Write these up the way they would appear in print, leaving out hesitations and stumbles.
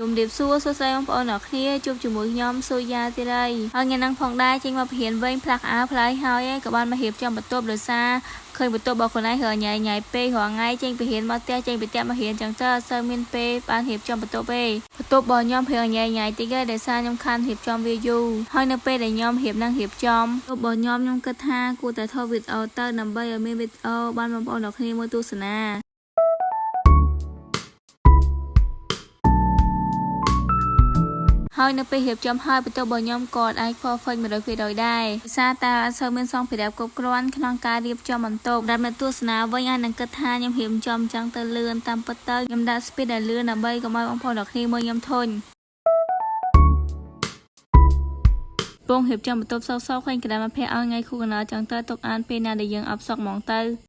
ជំរាបសួរសួស្តីបងប្អូនអរគ្នាជួបជាមួយខ្ញុំសូយ៉ាទៀតហើយហើយថ្ងៃហ្នឹងផងដែរចេញមកពហិនវិញផ្លាស់អាវផ្លាយហើយក៏បានមករៀបចំបន្ទប់ដោយសារឃើញបន្ទប់របស់ខ្លួនឯងរាល់ញ៉ៃញ៉ៃពេករាល់ថ្ងៃចេញពហិនមកផ្ទះចេញពីផ្ទះមករៀនចឹងទៅអត់សូវមានពេលបានរៀបចំបន្ទប់ទេបន្ទប់របស់ខ្ញុំរាងញ៉ៃញ៉ៃតិចទេដោយសារខ្ញុំខានរៀបចំវាយូរហើយនៅពេលដែលខ្ញុំរៀបនឹងរៀបចំបន្ទប់របស់ខ្ញុំខ្ញុំគិតថាគួរតែថតវីដេអូទៅដើម្បីឲ្យមានវីដេអូបានបងប្អូនអរគ្នាមើលទស្សនា ហើយនៅពេលរៀបចំហើយបន្ទប់របស់ខ្ញុំក៏អាច perfect 100%ដែរដោយសារតែអត់សូវមានសម្ភារៈគ្រប់គ្រាន់ក្នុងការរៀបចំបន្ទប់សម្រាប់អ្នកទស្សនាវិញអាចនឹងគិតថាខ្ញុំរៀបចំចឹងទៅលឿនតាមពិតទៅខ្ញុំដាក់ speed ឲ្យលឿនដើម្បីកុំឲ្យបងប្អូនទាំងគ្នាមើលខ្ញុំធុញពងរៀបចំបន្ទប់សោកៗឃើញក្តារមកភ័ក្រឲ្យថ្ងៃខួរកណ្ដាលចឹងទៅទុកអានពេលណាដែលយើងអបសក់ហ្មងទៅ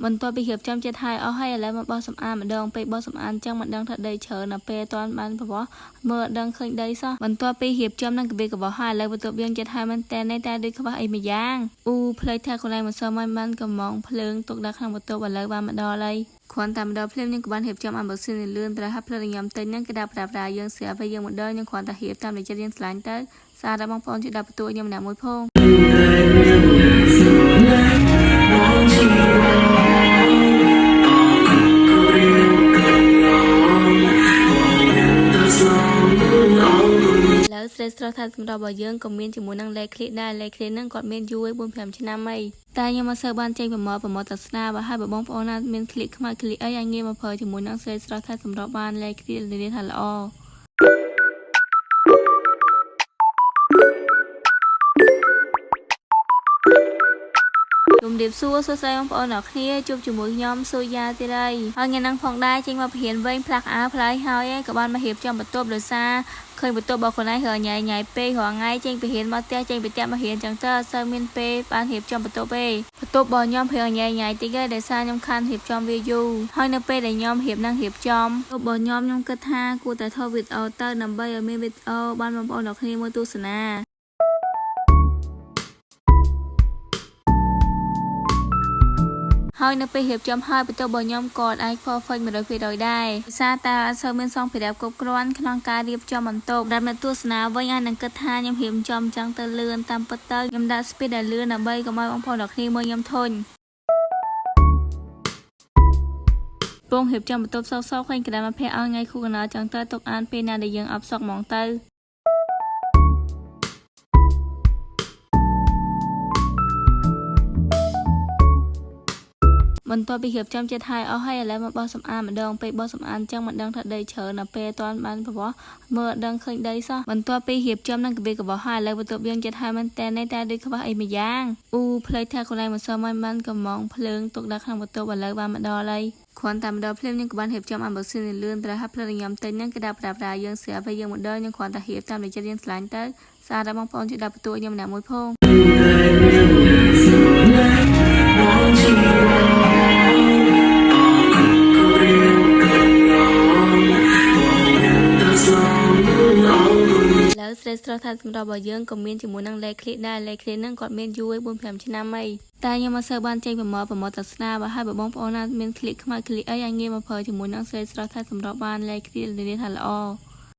បន្ទាប់ពីរៀបចំចិត្តហើយអស់ហើយឥឡូវមកបោសសម្អាតម្ដងពេលបោសសម្អាតចឹងមិនដឹងថាដីច្រើនដល់ពេលអត់ទាន់បានប្រវោះមើលអត់ដឹងឃើញដីសោះបន្ទាប់ពីរៀបចំនឹងកបិកបោះហើយឥឡូវបន្ទាប់យើងចិត្តហើយមែនតើតែដូចខ្វះអីមួយយ៉ាងអ៊ូផ្លេចថាខ្លួនឯងមិនសមឲ្យបានកំងភ្លើងទុកដាក់ក្នុងបន្ទប់ឥឡូវបានមកដល់ហើយគ្រាន់តែមកដល់ភ្លាមយើងក៏បានរៀបចំ unboxing លឿនប្រហែលផ្លូវដែលខ្ញុំទិញហ្នឹងគេដាក់ប្រាប្រាយើងស្រាប់ហើយយើងមកដល់យើងគ្រាន់តែរៀបតាមដែលចិត្តយើងឆ្លាញ់ទៅស្អាតដល់បងប្អូនជួយដាក់បន្ទួខ្ញុំម្នាក់មួយផង ឥឡូវស្រីស្រស់ថាសម្រាប់របស់យើងក៏មានជាមួយនឹងលេខឃ្លីដែរលេខឃ្លីហ្នឹងគាត់មានយូរឯ4 5ឆ្នាំអីតែខ្ញុំមិនសូវបានចេញប្រមូលប្រមូលតាស្នាបើហើយបើបងប្អូនណាមានឃ្លីខ្មៅឃ្លីអីអាចងាយមកប្រើជាមួយនឹងស្រីស្រស់ថាសម្រាប់បានលេខឃ្លីលាថាល្អជំរាបសួរសួស្តីបងប្អូនអរគ្នាជួបជាមួយខ្ញុំសូយ៉ាទៀតហើយហើយថ្ងៃហ្នឹងផងដែរចេញមកពហិនវិញផ្លាស់អាវផ្លាយហើយក៏បានមករៀបចំបន្ទប់ដោយសារឃើញបន្ទប់របស់ខ្លួនឯងរាល់ញ៉ៃញ៉ៃពេករាល់ថ្ងៃចេញពហិនមកផ្ទះចេញពីផ្ទះមករៀនចឹងទៅអត់សូវមានពេលបានរៀបចំបន្ទប់ទេបន្ទប់របស់ខ្ញុំរាងញ៉ៃញ៉ៃតិចទេដោយសារខ្ញុំខានរៀបចំវាយូរហើយនៅពេលដែលខ្ញុំរៀបនឹងរៀបចំបន្ទប់របស់ខ្ញុំខ្ញុំគិតថាគួរតែថតវីដេអូទៅដើម្បីឲ្យមានវីដេអូបានបងប្អូនអរគ្នាមើលទស្សនា ហើយនៅពេលរៀបចំហើយបន្ទប់របស់ខ្ញុំក៏អាច perfect 100%ដែរដោយសារតែអត់សូវមានសម្ភារៈគ្រប់គ្រាន់ក្នុងការរៀបចំបន្ទប់សម្រាប់អ្នកទស្សនាវិញអាចនឹងគិតថាខ្ញុំរៀបចំចឹងទៅលឿនតាមពិតទៅខ្ញុំដាក់ speed ឲ្យលឿនដើម្បីកុំឲ្យបងប្អូនទាំងគ្នាមើលខ្ញុំធុញពងរៀបចំបន្ទប់សោកៗឃើញក្តារមកភ័ក្រឲ្យថ្ងៃខួរកណ្ដាលចឹងទៅទុកអានពេលណាដែលយើងអបសក់ហ្មងទៅ បន្ទាប់ពីរៀបចំចិត្តហើយអស់ហើយឥឡូវមកបោសសម្អាតម្ដងពេលបោសសម្អាតចឹងមិនដឹងថាដីច្រើនដល់ពេលអត់ទាន់បានប្រវោះមើលអត់ដឹងឃើញដីសោះបន្ទាប់ពីរៀបចំនឹងកបិកបោះហើយឥឡូវបន្ទាប់យើងចិត្តហើយមែនតើតែដូចខ្វះអីមួយយ៉ាងអ៊ូផ្លេចថាខ្លួនឯងមិនសមឲ្យបានកំងភ្លើងទុកដាក់ក្នុងបន្ទប់ឥឡូវបានមកដល់ហើយគ្រាន់តែមកដល់ភ្លាមយើងក៏បានរៀបចំ unboxing លឿនប្រហែលផ្លូវដែលខ្ញុំទិញហ្នឹងគេដាក់ប្រាប្រាយើងស្រាប់ហើយយើងមកដល់យើងគ្រាន់តែរៀបតាមដែលចិត្តយើងឆ្លាញ់ទៅស្អាតដល់បងប្អូនជួយដាក់បន្ទួខ្ញុំម្នាក់មួយផង ឥឡូវស្រីស្រស់ថាសម្រាប់របស់យើងក៏មានជាមួយនឹងលេខឃ្លីដែរលេខឃ្លីហ្នឹងគាត់មានយូរឯ4 5ឆ្នាំអីតែខ្ញុំមិនសូវបានចេញប្រមូលប្រមូលតាស្នាបើហើយបើបងប្អូនណាមានឃ្លីខ្មៅឃ្លីអីអាចងាយមកប្រើជាមួយនឹងស្រីស្រស់ថាសម្រាប់បានលេខឃ្លីលាថាល្អ